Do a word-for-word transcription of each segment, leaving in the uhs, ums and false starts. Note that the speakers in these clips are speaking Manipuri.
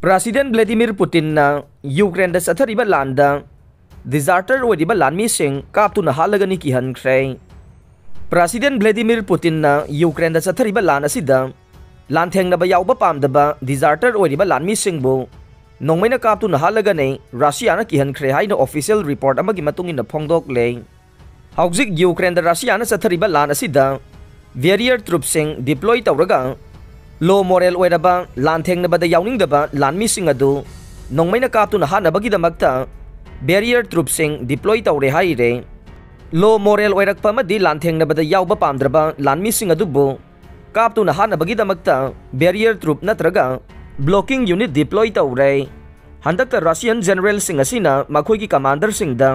President Vladimir Putinꯅ ꯌꯨꯀ꯭ꯔꯦꯟꯗ ꯆꯠꯊꯔꯤꯕ ꯂꯥꯟꯗ deserter ꯑꯣꯏꯔꯤꯕ ꯂꯥꯟꯃꯤꯁꯤꯡ ꯀꯥꯞꯇꯨꯅ ꯍꯥꯠꯂꯒꯅꯤ ꯀꯤꯍꯟꯈ꯭ꯔꯦ꯫ President Vladimir Putinꯅ ꯌꯨꯀ꯭ꯔꯦꯟꯗ ꯆꯠꯊꯔꯤꯕ ꯂꯥꯟ ꯑꯁꯤꯗ ꯂꯥꯟꯊꯦꯡꯅꯕ ꯌꯥꯎꯕ ꯄꯥꯝꯗꯕ deserter ꯑꯣꯏꯔꯤꯕ ꯂꯥꯟꯃꯤꯁꯤꯡꯕꯨ ꯅꯣꯡꯃꯩꯅ ꯀꯥꯞꯇꯨꯅ ꯍꯥꯠꯂꯒꯅꯤ ꯔꯁꯤꯌꯥꯅ ꯀꯤꯍꯟꯈ꯭ꯔꯦ ꯍꯥꯏꯅ official report ꯑꯃꯒꯤ ꯃꯇꯨꯡ ꯏꯟꯅ ꯐꯣꯡꯗꯣꯛꯂꯦ꯫ ꯍꯧꯖꯤꯛ ꯌꯨꯀ꯭ꯔꯦꯟꯗ ꯔꯁꯤꯌꯥꯅ ꯆꯠꯊꯔꯤꯕ ꯂꯥꯟ ꯑꯁꯤꯗ barrier troops ꯁꯤꯡ deploy ꯇꯧꯔꯒ low moral ꯑꯣꯏꯔꯕ, ꯂꯥꯟꯊꯦꯡꯅꯕꯗ ꯌꯥꯎꯅꯤꯡꯗꯕ ꯂꯥꯟꯃꯤꯁꯤꯡ ꯑꯗꯨ ꯅꯣꯡꯃꯩꯅ ꯀꯥꯞꯇꯨꯅ ꯍꯥꯠꯅꯕꯒꯤꯗꯃꯛꯇ barrier troops ꯁꯤꯡ deploy ꯇꯧꯔꯦ ꯍꯥꯏꯔꯦ꯫ Low moral ꯑꯣꯏꯔꯛꯄ ꯑꯃꯗꯤ ꯂꯥꯟꯊꯦꯡꯅꯕꯗ ꯌꯥꯎꯕ ꯄꯥꯝꯗ꯭ꯔꯕ ꯂꯥꯟꯃꯤꯁꯤꯡ ꯑꯗꯨꯕꯨ ꯀꯥꯞꯇꯨꯅ ꯍꯥꯠꯅꯕꯒꯤꯗꯃꯛꯇ barrier troop ꯅꯠꯇ꯭ꯔꯒ blocking unit deploy ꯇꯧꯔꯦ꯫ ꯍꯟꯗꯛꯇ Russian general ꯁꯤꯡ ꯑꯁꯤꯅ ꯃꯈꯣꯏꯒꯤ commander ꯁꯤꯡꯗ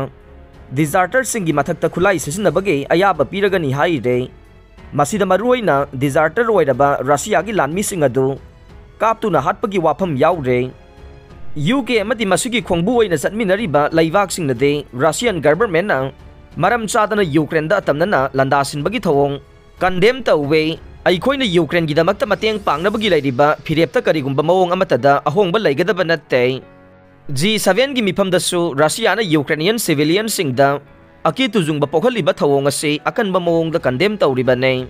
deserter ꯁꯤꯡꯒꯤ ꯃꯊꯛꯇ ꯈꯨꯠꯂꯥꯏ ꯁꯤꯖꯤꯟꯅꯕꯒꯤ ꯑꯌꯥꯕ ꯄꯤꯔꯒꯅꯤ ꯍꯥꯏꯔꯦ꯫ ꯃꯁꯤꯗ ꯃꯔꯨꯑꯣꯏꯅ deserter ꯑꯣꯏꯔꯕ ꯔꯁꯤꯌꯥꯒꯤ ꯂꯥꯟꯃꯤꯁꯤꯡ ꯑꯗꯨ ꯀꯥꯞꯇꯨꯅ ꯍꯥꯠꯄꯒꯤ ꯋꯥꯐꯝ ꯌꯥꯎꯔꯦ꯫ ꯌꯨ ꯀꯦ ꯑꯃꯗꯤ ꯃꯁꯤꯒꯤ ꯈꯣꯡꯕꯨ ꯑꯣꯏꯅ ꯆꯠꯃꯤꯟꯅꯔꯤꯕ ꯂꯩꯕꯥꯛꯁꯤꯡꯅꯗꯤ Russian government ꯅ ꯃꯔꯝ ꯆꯥꯗꯅ ꯌꯨꯀ꯭ꯔꯦꯟꯗ ꯑꯇꯝꯅꯅ ꯂꯥꯟꯗꯥꯁꯤꯟꯕꯒꯤ ꯊꯧꯑꯣꯡ condemn ꯇꯧꯋꯦ꯫ ꯑꯩꯈꯣꯏꯅ ꯌꯨꯀ꯭ꯔꯦꯟꯒꯤꯗꯃꯛꯇ ꯃꯇꯦꯡ ꯄꯥꯡꯅꯕꯒꯤ ꯂꯩꯔꯤꯕ ꯐꯤꯔꯦꯞꯇ ꯀꯔꯤꯒꯨꯝꯕ ꯃꯑꯣꯡ ꯑꯃꯠꯇꯗ ꯑꯍꯣꯡꯕ ꯂꯩꯒꯗꯕ ꯅꯠꯇꯦ꯫ G seven ꯒꯤ ꯃꯤꯐꯝꯗꯁꯨ ꯔꯁꯤꯌꯥꯅ ꯌꯨꯀ꯭ꯔꯦꯅꯤꯌꯟ civilian ꯁꯤꯡꯗ ꯑꯀꯤ ꯇꯨꯖꯨꯡꯕ ꯄꯣꯛꯍꯜꯂꯤꯕ ꯊꯧꯑꯣꯡ ꯑꯁꯤ ꯑꯀꯟꯕ ꯃꯑꯣꯡꯗ condemn ꯇꯧꯔꯤꯕꯅꯤ꯫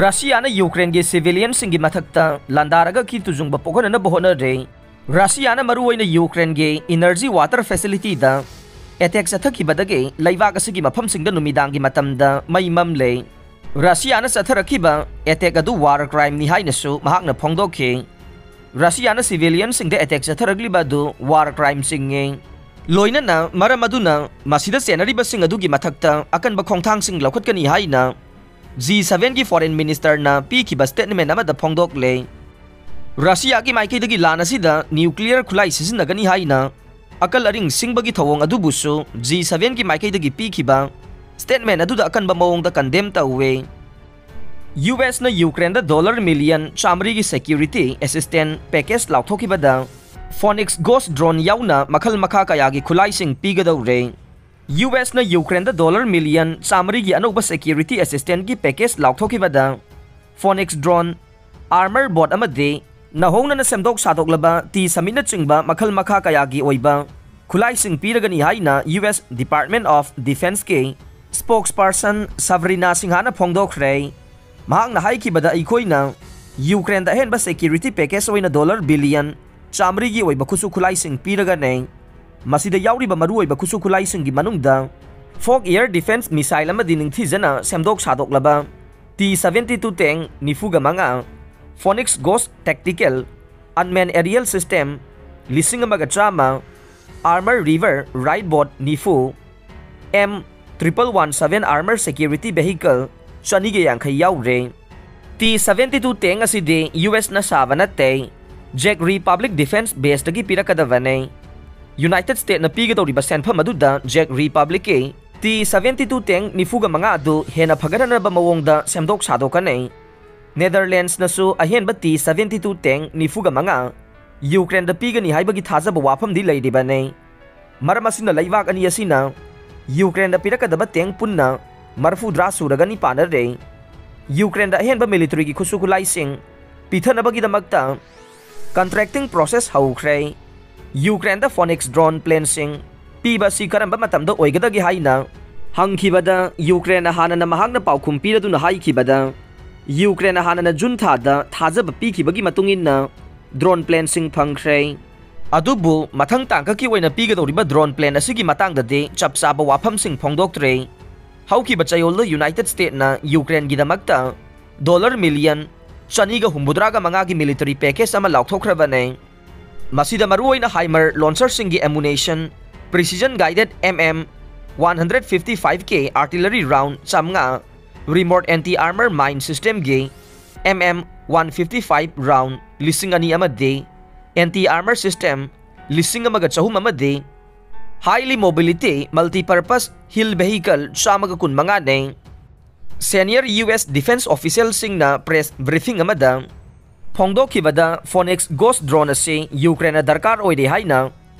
ꯔꯁꯤꯌꯥꯅ ꯌꯨꯀ꯭ꯔꯦꯟꯒꯤ civilian ꯁꯤꯡꯒꯤ ꯃꯊꯛꯇ ꯂꯥꯟꯗꯥꯔꯒ ꯑꯀꯤ ꯇꯨꯖꯨꯡꯕ ꯄꯣꯛꯍꯟꯅꯅꯕ ꯍꯣꯠꯅꯔꯦ꯫ ꯔꯁꯤꯌꯥꯅ ꯃꯔꯨꯑꯣꯏꯅ ꯌꯨꯀ꯭ꯔꯦꯟꯒꯤ energy water facility ꯗ attack ꯆꯠꯊꯈꯤꯕꯗꯒꯤ ꯂꯩꯕꯥꯛ ꯑꯁꯤꯒꯤ ꯃꯐꯝꯁꯤꯡꯗ ꯅꯨꯃꯤꯗꯥꯡꯒꯤ ꯃꯇꯝꯗ ꯃꯩ ꯃꯝꯂꯦ꯫ ꯔꯁꯤꯌꯥꯅ ꯆꯠꯊꯔꯛꯈꯤꯕ attack ꯑꯗꯨ war crime ꯅꯤ ꯍꯥꯏꯅꯁꯨ ꯃꯍꯥꯛꯅ ꯐꯣꯡꯗꯣꯛꯈꯤ꯫ ꯔꯁꯤꯌꯥꯅ civilian ꯁꯤꯡꯗ attack ꯆꯠꯊꯔꯛꯂꯤꯕ ꯑꯗꯨ war crime ꯆꯤꯡꯉꯤ꯫ ꯂꯣꯏꯅꯅ ꯃꯔꯝ ꯑꯗꯨꯅ ꯃꯁꯤꯗ ꯆꯦꯟꯅꯔꯤꯕꯁꯤꯡ ꯑꯗꯨꯒꯤ ꯃꯊꯛꯇ ꯑꯀꯟꯕ ꯈꯣꯡꯊꯥꯡꯁꯤꯡ ꯂꯧꯈꯠꯀꯅꯤ ꯍꯥꯏꯅ G seven ꯒꯤ foreign minister ꯅ ꯄꯤꯈꯤꯕ statement ꯑꯃꯗ ꯐꯣꯡꯗꯣꯛꯂꯦ꯫ ꯔꯁꯤꯌꯥꯒꯤ ꯃꯥꯏꯀꯩꯗꯒꯤ ꯂꯥꯟ ꯑꯁꯤꯗ nuclear ꯈꯨꯠꯂꯥꯏ ꯁꯤꯖꯤꯟꯅꯒꯅꯤ ꯍꯥꯏꯅ ꯑꯀꯜ ꯑꯔꯤꯡ ꯁꯤꯡꯕꯒꯤ ꯊꯧꯑꯣꯡ ꯑꯗꯨꯕꯨꯁꯨ G seven ꯒꯤ ꯃꯥꯏꯀꯩꯗꯒꯤ ꯄꯤꯈꯤꯕ statement ꯑꯗꯨꯗ ꯑꯀꯟꯕ ꯃꯑꯣꯡꯗ condemn ꯇꯧꯋꯦ꯫ ꯌꯨ ꯑꯦꯁꯅ ꯌꯨꯀ꯭ꯔꯦꯟꯗ dollar million ꯆꯥꯃꯔꯤꯒꯤ security assistance package ꯂꯥꯎꯊꯣꯛꯈꯤꯕꯗ Phoenix Ghost drone ꯌꯥꯎꯅ ꯃꯈꯜ ꯃꯈꯥ ꯀꯌꯥꯒꯤ ꯈꯨꯠꯂꯥꯏꯁꯤꯡ ꯄꯤꯒꯗꯧꯔꯦ꯫ ꯌꯨ ꯑꯦꯁꯅ ꯌꯨꯀ꯭ꯔꯦꯟꯗ dollar million ꯆꯥꯃꯔꯤꯒꯤ ꯑꯅꯧꯕ security assistance ꯀꯤ package ꯂꯥꯎꯊꯣꯛꯈꯤꯕꯗ Phoenix drone, armor bot ꯑꯃꯗꯤ ꯅꯧꯍꯧꯅꯅ ꯁꯦꯝꯗꯣꯛ ꯁꯥꯗꯣꯛꯂꯕ ꯇꯤ ꯁꯃꯤꯠꯅꯆꯤꯡꯕ ꯃꯈꯜ ꯃꯈꯥ ꯀꯌꯥꯒꯤ ꯑꯣꯏꯕ ꯈꯨꯠꯂꯥꯏꯁꯤꯡ ꯄꯤꯔꯒꯅꯤ ꯍꯥꯏꯅ ꯌꯨ ꯑꯦꯁ Department of Defenceꯀꯤ spokesperson ꯁꯕꯔꯤꯅꯥ ꯁꯤꯡꯍꯥꯅ ꯐꯣꯡꯗꯣꯛꯈ꯭ꯔꯦ꯫ ꯃꯍꯥꯛꯅ ꯍꯥꯏꯈꯤꯕꯗ, ꯑꯩꯈꯣꯏꯅ ꯌꯨꯀ꯭ꯔꯦꯟꯗ ꯑꯍꯦꯟꯕ security package ꯑꯣꯏꯅ ꯗꯣꯂꯔ ꯕꯤꯂꯤꯌꯟ ꯆꯥꯃꯔꯤꯒꯤ ꯑꯣꯏꯕ ꯈꯨꯠꯁꯨ ꯈꯨꯠꯂꯥꯏꯁꯤꯡ ꯄꯤꯔꯒꯅꯤ꯫ ꯃꯁꯤꯗ ꯌꯥꯎꯔꯤꯕ ꯃꯔꯨꯑꯣꯏꯕ ꯈꯨꯠꯁꯨ ꯈꯨꯠꯂꯥꯏꯁꯤꯡꯒꯤ ꯃꯅꯨꯡꯗ Hawk air defense missile ꯑꯃꯗꯤ ꯅꯤꯡꯊꯤꯖꯅ ꯁꯦꯝꯗꯣꯛ ꯁꯥꯗꯣꯛꯂꯕ ꯇꯤ seventy two tank ꯅꯤꯐꯨꯒ ꯃꯉꯥ, Phoenix Ghost tactical unmanned aerial system ꯂꯤꯁꯤꯡ ꯑꯃꯒ ꯆꯥꯝꯃ, Armor Reaver Riot Bot ꯅꯤꯐꯨ, M triple one seven armor security vehicle ꯆꯅꯤꯒ ꯌꯥꯡꯈꯩ ꯌꯥꯎꯔꯦ꯫ ꯇꯤ seventy two tank ꯑꯁꯤꯗꯤ ꯌꯨ ꯑꯦꯁꯅ ꯁꯥꯕ ꯅꯠꯇꯦ, Czech Republic Defense Baseꯇꯒꯤ ꯄꯤꯔꯛꯀꯗꯕꯅꯤ꯫ United Statesꯅ ꯄꯤꯒꯗꯧꯔꯤꯕ ꯁꯦꯟꯐꯝ ꯑꯗꯨꯗ Czech Republicꯀꯤ ꯇꯤ seventy two tank ꯅꯤꯐꯨꯒ ꯃꯉꯥ ꯑꯗꯨ ꯍꯦꯟꯅ ꯐꯒꯠꯍꯟꯅꯕ ꯃꯑꯣꯡꯗ ꯁꯦꯝꯗꯣꯛ ꯁꯥꯗꯣꯛꯀꯅꯤ꯫ Netherlandsꯅꯁꯨ ꯑꯍꯦꯟꯕ ꯇꯤ seventy two tank ꯅꯤꯐꯨꯒ ꯃꯉꯥ ꯌꯨꯀ꯭ꯔꯦꯟꯗ ꯄꯤꯒꯅꯤ ꯍꯥꯏꯕꯒꯤ ꯊꯥꯖꯕ ꯋꯥꯐꯝꯗꯤ ꯂꯩꯔꯤꯕꯅꯤ꯫ ꯃꯔꯝ ꯑꯁꯤꯅ ꯂꯩꯕꯥꯛ ꯑꯅꯤ ꯑꯁꯤꯅ ꯌꯨꯀ꯭ꯔꯦꯟꯗ ꯄꯤꯔꯛꯀꯗꯕ tank ꯄꯨꯟꯅ ꯃꯔꯐꯨꯇꯔꯥ ꯁꯨꯔꯒꯅꯤ ꯄꯥꯅꯔꯦ꯫ ꯌꯨꯀ꯭ꯔꯦꯟꯗ ꯑꯍꯦꯟꯕ militaryꯒꯤ ꯈꯨꯠꯁꯨ ꯈꯨꯠꯂꯥꯏꯁꯤꯡ ꯄꯤꯊꯅꯕꯒꯤꯗꯃꯛꯇ contracting process ꯍꯧꯈ꯭ꯔꯦ꯫ ꯌꯨꯀ꯭ꯔꯦꯟꯗ Phoenix drone planeꯁꯤꯡ ꯄꯤꯕ ꯑꯁꯤ ꯀꯔꯝꯕ ꯃꯇꯝꯗ ꯑꯣꯏꯒꯗꯒꯦ ꯍꯥꯏꯅ ꯍꯪꯈꯤꯕꯗ, ꯌꯨꯀ꯭ꯔꯦꯟꯅ ꯍꯥꯟꯅꯅ ꯃꯍꯥꯛꯅ ꯄꯥꯎꯈꯨꯝ ꯄꯤꯔꯗꯨꯅ ꯍꯥꯏꯈꯤꯕꯗ, ꯌꯨꯀ꯭ꯔꯦꯟꯅ ꯍꯥꯟꯅꯅ ꯖꯨꯟ ꯊꯥꯗ ꯊꯥꯖꯕ ꯄꯤꯈꯤꯕꯒꯤ ꯃꯇꯨꯡ ꯏꯟꯅ drone planeꯁꯤꯡ ꯐꯪꯈ꯭ꯔꯦ꯫ ꯑꯗꯨꯕꯨ ꯃꯊꯪ ꯇꯥꯡꯀꯛꯀꯤ ꯑꯣꯏꯅ ꯄꯤꯒꯗꯧꯔꯤꯕ drone plane ꯑꯁꯤꯒꯤ ꯃꯇꯥꯡꯗꯗꯤ ꯆꯞ ꯆꯥꯕ ꯋꯥꯐꯝꯁꯤꯡ ꯐꯣꯡꯗꯣꯛꯇ꯭ꯔꯦ꯫ ꯍꯧꯈꯤꯕ ꯆꯌꯣꯜꯗ United Statesꯅ ꯌꯨꯀ꯭ꯔꯦꯟꯒꯤꯗꯃꯛꯇ ꯗꯣꯂꯔ ꯃꯤꯂꯤꯌꯟ ꯆꯅꯤꯒ ꯍꯨꯝꯐꯨꯇꯔꯥꯒ ꯃꯉꯥꯒꯤ military package ꯑꯃ ꯂꯥꯎꯊꯣꯛꯈ꯭ꯔꯕꯅꯦ꯫ ꯃꯁꯤꯗ ꯃꯔꯨꯑꯣꯏꯅ HIMARS launcherꯁꯤꯡꯒꯤ ammunition, precision guided M M one hundred fifty five K artillery round ꯆꯥꯝꯃꯉꯥ, remote anti armor mine systemꯒꯤ M M one fifty five round ꯂꯤꯁꯤꯡ ꯑꯅꯤ ꯑꯃꯗꯤ anti armor system ꯂꯤꯁꯤꯡ ꯑꯃꯒ ꯆꯍꯨꯝ ꯑꯃꯗꯤ highly mobility multipurpose hill vehicle ꯆꯥꯝꯃꯒ ꯀꯨꯟꯃꯉꯥꯅꯤ꯫ Senior U S defense officialꯁꯤꯡꯅ press briefing ꯑꯃꯗ ꯐꯣꯡꯗꯣꯛꯈꯤꯕꯗ, Phoenix Ghost drone ꯑꯁꯤ ꯌꯨꯀ꯭ꯔꯦꯟꯅ ꯗꯔꯀꯥꯔ ꯑꯣꯏꯔꯦ ꯍꯥꯏꯅ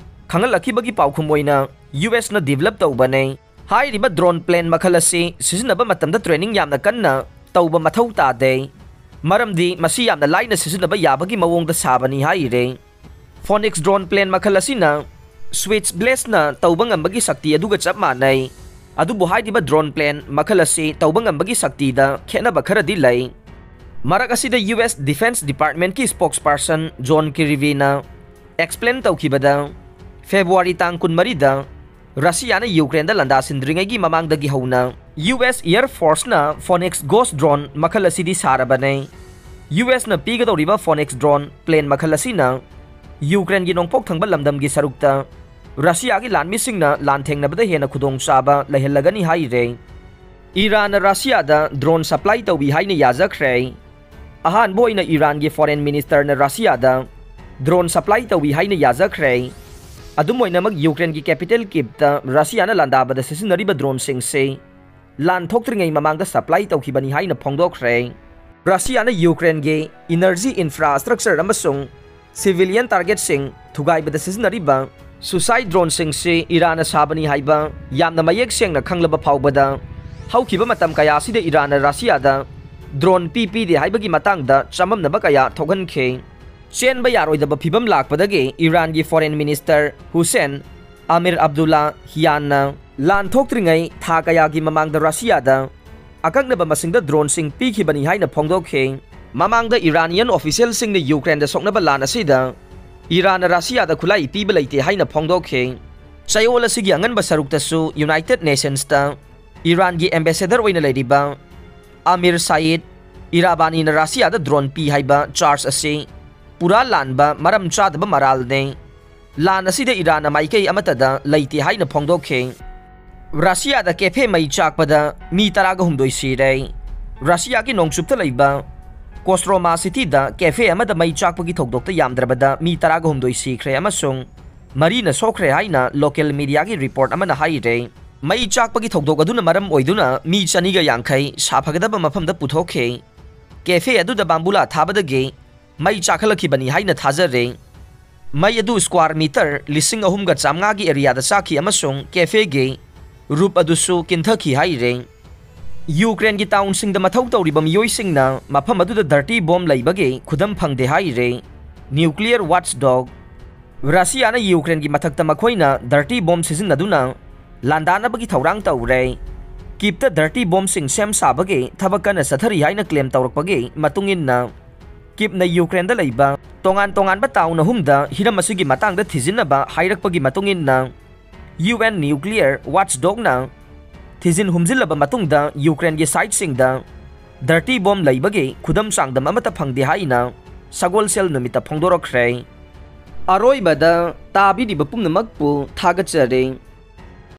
ꯈꯪꯍꯜꯂꯛꯈꯤꯕꯒꯤ ꯄꯥꯎꯈꯨꯝ ꯑꯣꯏꯅ ꯌꯨ ꯑꯦꯁꯅ develop ꯇꯧꯕꯅꯤ꯫ ꯍꯥꯏꯔꯤꯕ drone plane ꯃꯈꯜ ꯑꯁꯤ ꯁꯤꯖꯤꯟꯅꯕ ꯃꯇꯝꯗ training ꯌꯥꯝꯅ ꯀꯟꯅ ꯇꯧꯕ ꯃꯊꯧ ꯇꯥꯗꯦ꯫ ꯃꯔꯝꯗꯤ ꯃꯁꯤ ꯌꯥꯝꯅ ꯂꯥꯏꯅ ꯁꯤꯖꯤꯟꯅꯕ ꯌꯥꯕꯒꯤ ꯃꯑꯣꯡꯗ ꯁꯥꯕꯅꯤ ꯍꯥꯏꯔꯦ꯫ Phoenix drone plane ꯃꯈꯜ ꯑꯁꯤꯅ Switchblade-ꯅ ꯇꯧꯕ ꯉꯝꯕꯒꯤ ꯁꯛꯇꯤ ꯑꯗꯨꯒ ꯆꯞ ꯃꯥꯟꯅꯩ꯫ ꯑꯗꯨꯕꯨ ꯍꯥꯏꯔꯤꯕ drone plane ꯃꯈꯜ ꯑꯁꯤ ꯇꯧꯕ ꯉꯝꯕꯒꯤ ꯁꯛꯇꯤꯗ ꯈꯦꯠꯅꯕ ꯈꯔꯗꯤ ꯂꯩ꯫ ꯃꯔꯛ ꯑꯁꯤꯗ U S Defense Department-ꯀꯤ spokesperson John Kirby-ꯅ explain ꯇꯧꯈꯤꯕꯗ, February ꯇꯥꯡ ꯀꯨꯟꯃꯔꯤꯗ ꯔꯁꯤꯌꯥꯅ ꯌꯨꯀ꯭ꯔꯦꯟꯗ ꯂꯥꯟꯗꯥꯁꯤꯟꯗ꯭ꯔꯤꯉꯩꯒꯤ ꯃꯃꯥꯡꯗꯒꯤ ꯍꯧꯅ U S Air Force-ꯅ Phoenix Ghost drone ꯃꯈꯜ ꯑꯁꯤꯗꯤ ꯁꯥꯔꯕꯅꯦ꯫ U S-ꯅ ꯄꯤꯒꯗꯧꯔꯤꯕ Phoenix drone plane ꯃꯈꯜ ꯑꯁꯤꯅ ꯌꯨꯀ꯭ꯔꯦꯟꯒꯤ ꯅꯣꯡꯄꯣꯛ ꯊꯪꯕ ꯂꯝꯗꯝꯒꯤ ꯁꯔꯨꯛꯇ ꯔꯁꯤꯌꯥꯒꯤ ꯂꯥꯟꯃꯤꯁꯤꯡꯅ ꯂꯥꯟꯊꯦꯡꯅꯕꯗ ꯍꯦꯟꯅ ꯈꯨꯗꯣꯡꯆꯥꯕ ꯂꯩꯍꯜꯂꯒꯅꯤ ꯍꯥꯏꯔꯦ꯫ ꯏꯔꯥꯟꯅ ꯔꯁꯤꯌꯥꯗ drone supply ꯇꯧꯏ ꯍꯥꯏꯅ ꯌꯥꯖꯈ꯭ꯔꯦ꯫ ꯑꯍꯥꯟꯕ ꯑꯣꯏꯅ ꯏꯔꯥꯟꯒꯤ foreign minister-ꯅ ꯔꯁꯤꯌꯥꯗ drone supply ꯇꯧꯏ ꯍꯥꯏꯅ ꯌꯥꯖꯈ꯭ꯔꯦ꯫ ꯑꯗꯨꯝ ꯑꯣꯏꯅꯃꯛ, ꯌꯨꯀ꯭ꯔꯦꯟꯒꯤ capital Kyiv-ꯇ ꯔꯁꯤꯌꯥꯅ ꯂꯥꯟꯗꯥꯕꯗ ꯁꯤꯖꯤꯟꯅꯔꯤꯕ drone-ꯁꯤꯡꯁꯤ ꯂꯥꯟ ꯊꯣꯛꯇ꯭ꯔꯤꯉꯩ ꯃꯃꯥꯡꯗ supply ꯇꯧꯈꯤꯕꯅꯤ ꯍꯥꯏꯅ ꯐꯣꯡꯗꯣꯛꯈ꯭ꯔꯦ꯫ ꯔꯁꯤꯌꯥꯅ ꯌꯨꯀ꯭ꯔꯦꯟꯒꯤ energy infrastructure ꯑꯃꯁꯨꯡ civilian target-ꯁꯤꯡ ꯊꯨꯒꯥꯏꯕꯗ ꯁꯤꯖꯤꯟꯅꯔꯤꯕ suicide drone-ꯁꯤꯡꯁꯤ ꯏꯔꯥꯟꯅ ꯁꯥꯕꯅꯤ ꯍꯥꯏꯕ ꯌꯥꯝꯅ ꯃꯌꯦꯛ ꯁꯦꯡꯅ ꯈꯪꯂꯕ ꯐꯥꯎꯕꯗ, ꯍꯧꯈꯤꯕ ꯃꯇꯝ ꯀꯌꯥ ꯑꯁꯤꯗ ꯏꯔꯥꯟꯅ ꯔꯁꯤꯌꯥꯗ drone ꯄꯤ ꯄꯤꯗꯦ ꯍꯥꯏꯕꯒꯤ ꯃꯇꯥꯡꯗ ꯆꯃꯝꯅꯕ ꯀꯌꯥ ꯊꯣꯛꯍꯟꯈꯤ꯫ ꯆꯦꯟꯕ ꯌꯥꯔꯣꯏꯗꯕ ꯐꯤꯕꯝ ꯂꯥꯛꯄꯗꯒꯤ ꯏꯔꯥꯟꯒꯤ foreign minister Hussein Amir Abdullahian-ꯅ ꯂꯥꯟ ꯊꯣꯛꯇ꯭ꯔꯤꯉꯩ ꯊꯥ ꯀꯌꯥꯒꯤ ꯃꯃꯥꯡꯗ ꯔꯁꯤꯌꯥꯗ ꯑꯀꯛꯅꯕ ꯃꯁꯤꯡꯗ drone-ꯁꯤꯡ ꯄꯤꯈꯤꯕꯅꯤ ꯍꯥꯏꯅ ꯐꯣꯡꯗꯣꯛꯈꯤ꯫ ꯃꯃꯥꯡꯗ Iranian official-ꯁꯤꯡꯅ ꯌꯨꯀ꯭ꯔꯦꯟꯗ ꯁꯣꯛꯅꯕ ꯂꯥꯟ ꯑꯁꯤꯗ ꯏꯔꯥꯟꯅ ꯔꯁꯤꯌꯥꯗ ꯈꯨꯠꯂꯥꯏ ꯄꯤꯕ ꯂꯩꯇꯦ ꯍꯥꯏꯅ ꯐꯣꯡꯗꯣꯛꯈꯤ꯫ ꯆꯌꯣꯜ ꯑꯁꯤꯒꯤ ꯑꯉꯟꯕ ꯁꯔꯨꯛꯇꯁꯨ United Nations-ꯇ ꯏꯔꯥꯟꯒꯤ ambassador ꯑꯣꯏꯅ ꯂꯩꯔꯤꯕ ꯑꯃꯤꯔ ꯁꯥꯏꯗ ꯏꯔꯥꯕꯥꯅꯤꯅ ꯔꯁꯤꯌꯥꯗ drone ꯄꯤ ꯍꯥꯏꯕ charge ꯑꯁꯤ ꯄꯨꯔꯥ ꯂꯥꯟꯕ, ꯃꯔꯝ ꯆꯥꯗꯕ ꯃꯔꯥꯜꯅꯤ꯫ ꯂꯥꯟ ꯑꯁꯤꯗ ꯏꯔꯥꯟꯅ ꯃꯥꯏꯀꯩ ꯑꯃꯠꯇꯗ ꯂꯩꯇꯦ ꯍꯥꯏꯅ ꯐꯣꯡꯗꯣꯛꯈꯤ꯫ ꯔꯁꯤꯌꯥꯗ cafe ꯃꯩ ꯆꯥꯛꯄꯗ ꯃꯤ ꯇꯔꯥꯒ ꯍꯨꯝꯗꯣꯏ ꯁꯤꯔꯦ꯫ ꯔꯁꯤꯌꯥꯒꯤ ꯅꯣꯡꯆꯨꯞꯇ ꯂꯩꯕ Kostroma city-ꯗ cafe ꯑꯃꯗ ꯃꯩ ꯆꯥꯛꯄꯒꯤ ꯊꯧꯗꯣꯛꯇ ꯌꯥꯝꯗ꯭ꯔꯕꯗ ꯃꯤ ꯇꯔꯥꯒ ꯍꯨꯝꯗꯣꯏ ꯁꯤꯈ꯭ꯔꯦ ꯑꯃꯁꯨꯡ ꯃꯔꯤꯅ ꯁꯣꯛꯈ꯭ꯔꯦ ꯍꯥꯏꯅ local media-ꯒꯤ report ꯑꯃꯅ ꯍꯥꯏꯔꯦ꯫ ꯃꯩ ꯆꯥꯛꯄꯒꯤ ꯊꯧꯗꯣꯛ ꯑꯗꯨꯅ ꯃꯔꯝ ꯑꯣꯏꯗꯨꯅ ꯃꯤ ꯆꯅꯤꯒ ꯌꯥꯡꯈꯩ ꯁꯥꯐꯒꯗꯕ ꯃꯐꯝꯗ ꯄꯨꯊꯣꯛꯈꯤ꯫ Cafe ꯑꯗꯨꯗ ꯕꯥꯝꯕꯨꯂꯥ ꯊꯥꯕꯗꯒꯤ ꯃꯩ ꯆꯥꯛꯈꯠꯂꯛꯈꯤꯕꯅꯤ ꯍꯥꯏꯅ ꯊꯥꯖꯔꯦ꯫ ꯃꯩ ꯑꯗꯨ square meter ꯂꯤꯁꯤꯡ ꯑꯍꯨꯝꯒ ꯆꯥꯝꯃꯉꯥꯒꯤ area-ꯗ ꯆꯥꯛꯈꯤ ꯑꯃꯁꯨꯡ cafe-ꯒꯤ roof ꯑꯗꯨꯁꯨ ꯀꯤꯟꯊꯈꯤ ꯍꯥꯏꯔꯦ꯫ ꯌꯨꯀ꯭ꯔꯦꯟꯒꯤ ꯇꯥꯎꯟꯁꯤꯡꯗ ꯃꯊꯧ ꯇꯧꯔꯤꯕ ꯃꯤꯑꯣꯏꯁꯤꯡꯅ ꯃꯐꯝ ꯑꯗꯨꯗ dirty bomb ꯂꯩꯕꯒꯤ ꯈꯨꯗꯝ ꯐꯪꯗꯦ ꯍꯥꯏꯔꯦ Nuclear Watchdog꯫ ꯔꯁꯤꯌꯥꯅ ꯌꯨꯀ꯭ꯔꯦꯟꯒꯤ ꯃꯊꯛꯇ ꯃꯈꯣꯏꯅ dirty bomb ꯁꯤꯖꯤꯟꯅꯗꯨꯅ ꯂꯥꯟꯗꯥꯅꯕꯒꯤ ꯊꯧꯔꯥꯡ ꯇꯧꯔꯦ꯫ ꯀꯤꯞꯇ dirty bombꯁꯤꯡ ꯁꯦꯝ ꯁꯥꯕꯒꯤ ꯊꯕꯛ ꯀꯟꯅ ꯆꯠꯊꯔꯤ ꯍꯥꯏꯅ claim ꯇꯧꯔꯛꯄꯒꯤ ꯃꯇꯨꯡ ꯏꯟꯅ, ꯀꯤꯞꯅ ꯌꯨꯀ꯭ꯔꯦꯟꯗ ꯂꯩꯕ ꯇꯣꯉꯥꯟ ꯇꯣꯉꯥꯟꯕ ꯇꯥꯎꯟ ꯑꯍꯨꯝꯗ ꯍꯤꯔꯝ ꯑꯁꯤꯒꯤ ꯃꯇꯥꯡꯗ ꯊꯤꯖꯤꯟꯅꯕ ꯍꯥꯏꯔꯛꯄꯒꯤ ꯃꯇꯨꯡ ꯏꯟꯅ, UN Nuclear Watchdogꯅ ꯊꯤꯖꯤꯟ ꯍꯨꯝꯖꯤꯜꯂꯕ ꯃꯇꯨꯡꯗ ꯌꯨꯀ꯭ꯔꯦꯟꯒꯤ ꯁꯥꯏꯠꯁꯤꯡꯗ dirty bomb ꯂꯩꯕꯒꯤ ꯈꯨꯗꯝ ꯆꯥꯡꯗꯝ ꯑꯃꯠꯇ ꯐꯪꯗꯦ ꯍꯥꯏꯅ ꯁꯒꯣꯜꯁꯦꯜ ꯅꯨꯃꯤꯠꯇ ꯐꯣꯡꯗꯣꯔꯛꯈ꯭ꯔꯦ꯫ ꯑꯔꯣꯏꯕꯗ ꯇꯥꯕꯤꯔꯤꯕ ꯄꯨꯝꯅꯃꯛꯄꯨ ꯊꯥꯒꯠꯆꯔꯤ꯫